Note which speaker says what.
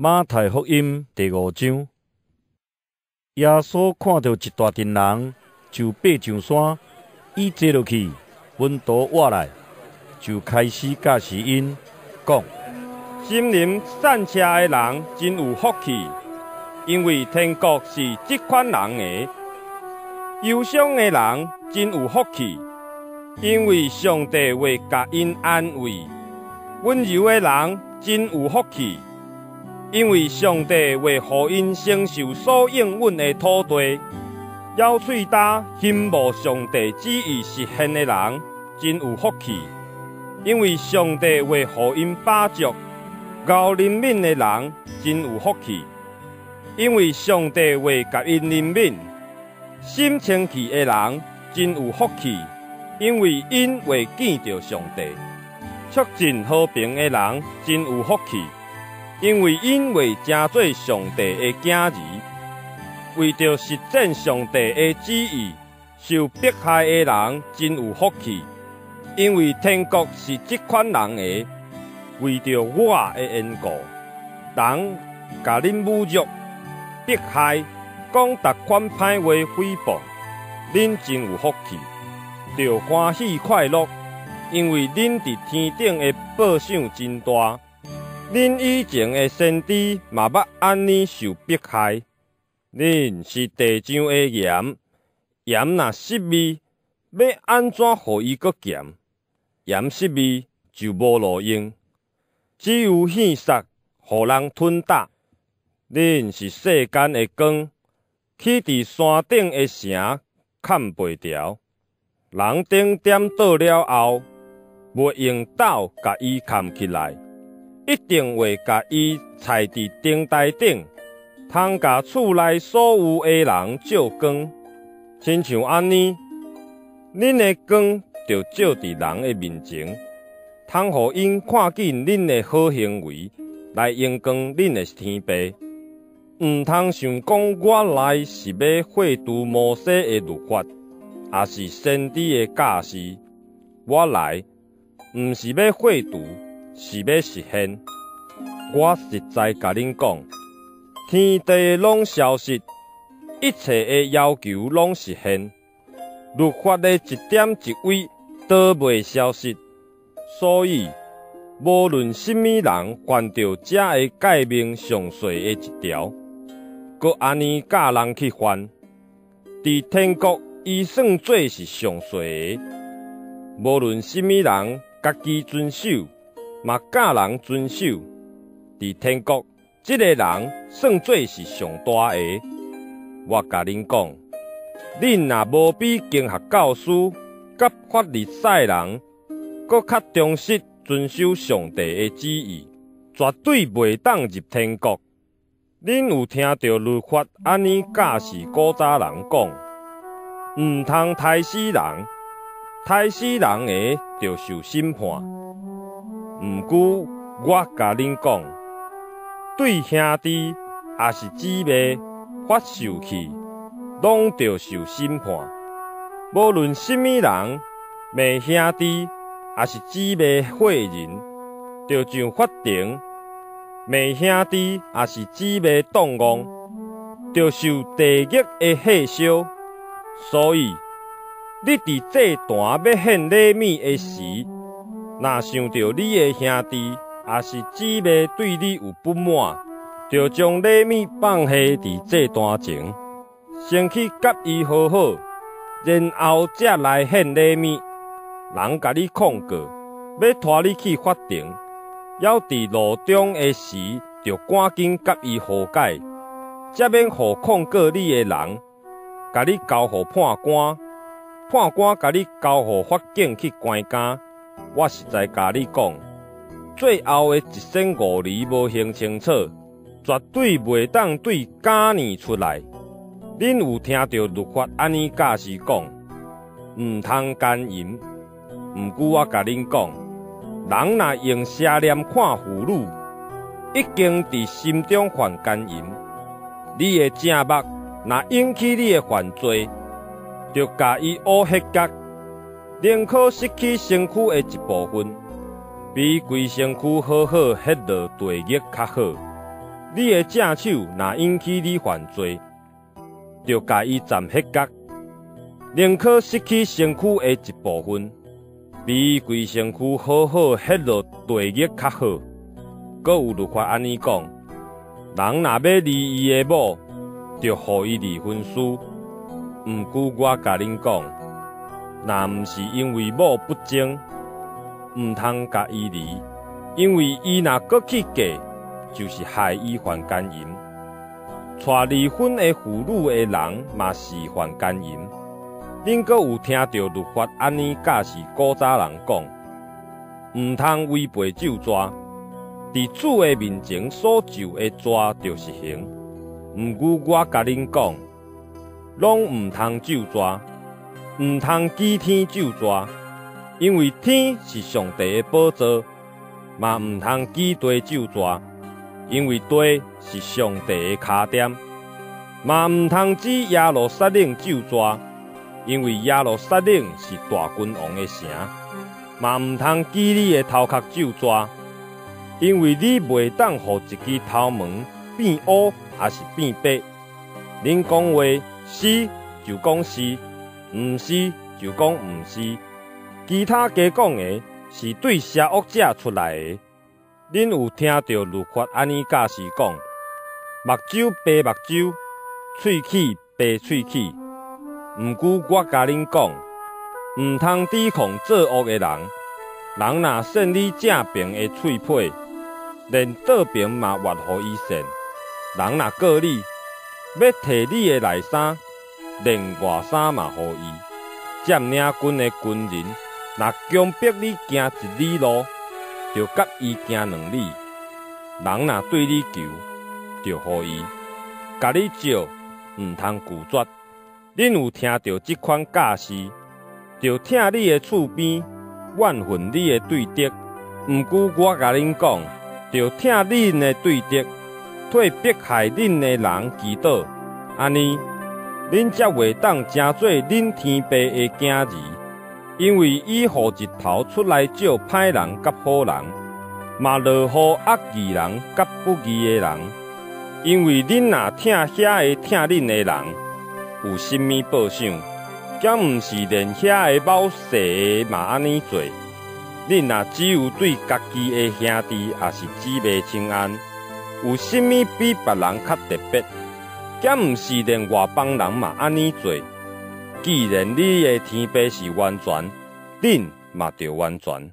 Speaker 1: 馬太福音第五章，耶穌看著一大陣人，就爬上山，伊坐落去，門徒倚來，就開始教示𪜶，講：
Speaker 2: 心靈善赤的人真有福氣，因為天國是這款人的；憂傷的人真有福氣，因為上帝會共𪜶安慰；溫柔的人真有福氣，因為上帝會予𪜶承受所應允的土地。枵喙焦欣慕上帝旨意實現的人真有福氣，因為上帝會予𪜶飽足。敖憐憫的人真有福氣，因為上帝會共𪜶憐憫。心清氣的人真有福氣，因為𪜶會見著上帝。促進和平的人真有福氣，因為𪜶會成做上帝的囝兒。為著實踐上帝的旨意受迫害的人真有福氣，因為天國是這款人的。為著我的緣故，人共恁侮辱、迫害、講逐款歹話誹謗，恁真有福氣，著歡喜快樂，因為恁佇天頂的報賞真大。恁以前的先知嘛捌按呢受迫害。恁是地上的鹽，鹽若失味，欲按怎予伊閣鹹？鹽失味就無路用，只有獻撒，予人吞踏。恁是世間的光，起佇山頂的城崁袂牢。人燈點著了後，袂用斗共伊崁起來，一定會共伊踩佇燈臺頂，通共厝內所有的人照光。親像按呢，恁的光著照佇人的面前，通予𪜶看見恁的好行為，來榮光恁的天父。毋通想講我來是欲廢除摩西的律法，抑是先知的教示。我來，毋是欲廢除，是欲實現。我實在共恁講，天地攏消失，一切的要求攏實現，律法的一點一微都袂消失。所以，無論啥物人犯著這个誡命上細的一條，閣按呢教人去犯，佇天國伊算做是上細的。無論啥物人家己遵守，嘛教人遵守，佇天國，這个人算做是上大的。我共恁講，恁若無比經學教師佮法利賽人閣較忠實遵守上帝的旨意，絕對袂當入天國。恁有聽著律法按呢教示古早人講，毋通刣死人，刣死人的著受審判。毋過我共恁講，對兄弟抑是姊妹發受氣，攏著受審判。無論啥物人罵兄弟抑是姊妹廢人，著上法庭；罵兄弟抑是姊妹蕩戇，著受地獄的火燒。所以，你佇祭壇欲獻禮物的時，若想著你的兄弟抑是姊妹對你有不滿，著將禮物放下佇祭壇前，先去佮伊和好，然後才來獻禮物。人共你控告，欲拖你去法庭，猶佇路中的時，著趕緊佮伊和解，才免予控告你的人，共你交予判官，判官共你交予法警去關監。我實在共你講，最後的一仙五厘無還清楚，絕對袂當對迦南出來。恁有聽著律法按呢教示講，毋通姦淫。毋過我共恁講，人若用邪念看婦女，已經佇心中犯姦淫。你的正目若引起你會犯罪，著共伊挖彼角，寧可失去身軀的一部分，比規身軀好好彼落地獄較好。你的正手若引起你犯罪，著共伊斬彼角，寧可失去身軀的一部分，比規身軀好好彼落地獄較好。閣有律法按呢講：人若欲離伊的某，著予伊離婚書。毋過我共恁講，若毋是因為某不貞，毋通共伊離，因為伊若閣去嫁，就是害伊犯姦淫。娶離婚的婦女的人嘛是犯姦淫。恁閣有聽著律法按呢教示古早人講，毋通違背咒詛。佇主的面前所咒的詛就是刑。毋過我共恁講，攏毋通咒詛，毋通指天咒詛，因為天是上帝的寶座；嘛毋通指地咒詛，因為地是上帝的跤墊；嘛毋通指耶路撒冷咒詛，因為耶路撒冷是大君王的城；嘛毋通指你的頭殼咒詛，因為你袂當予一支頭毛變烏抑是變白。恁講話是就講是，毋是就講毋是。其他加講的是對邪惡者出來的。恁有聽著律法按呢教示講：目睭白目睭，喙齒白喙齒。毋過我共恁講，毋通抵抗做惡的人。人若扇你正爿的喙䫌，連倒爿嘛越予伊扇。人若告你，欲提你的內衫，連外衫嘛予伊。佔領軍的軍人若強迫你行一里路，著佮伊行兩里。人若對你求，著予伊；共你借，毋通拒絕。恁有聽著這款教示，著疼你的厝邊，怨恨你的對敵。毋過我共恁講，著疼恁的對敵，替迫害恁的人祈禱，按呢，恁才會當成做恁天父的囝兒，因為伊予日頭出來照歹人佮好人，嘛落雨惡義人佮不義的人。因為恁若疼遐个疼恁的人，有啥物報賞？敢毋是連遐个謀勢的嘛按呢做？恁若只有對家己的兄弟抑是姊妹請安，有啥物比別人較特別？敢毋是連外邦人嘛按呢做？既然你的天父是完全，恁嘛著完全。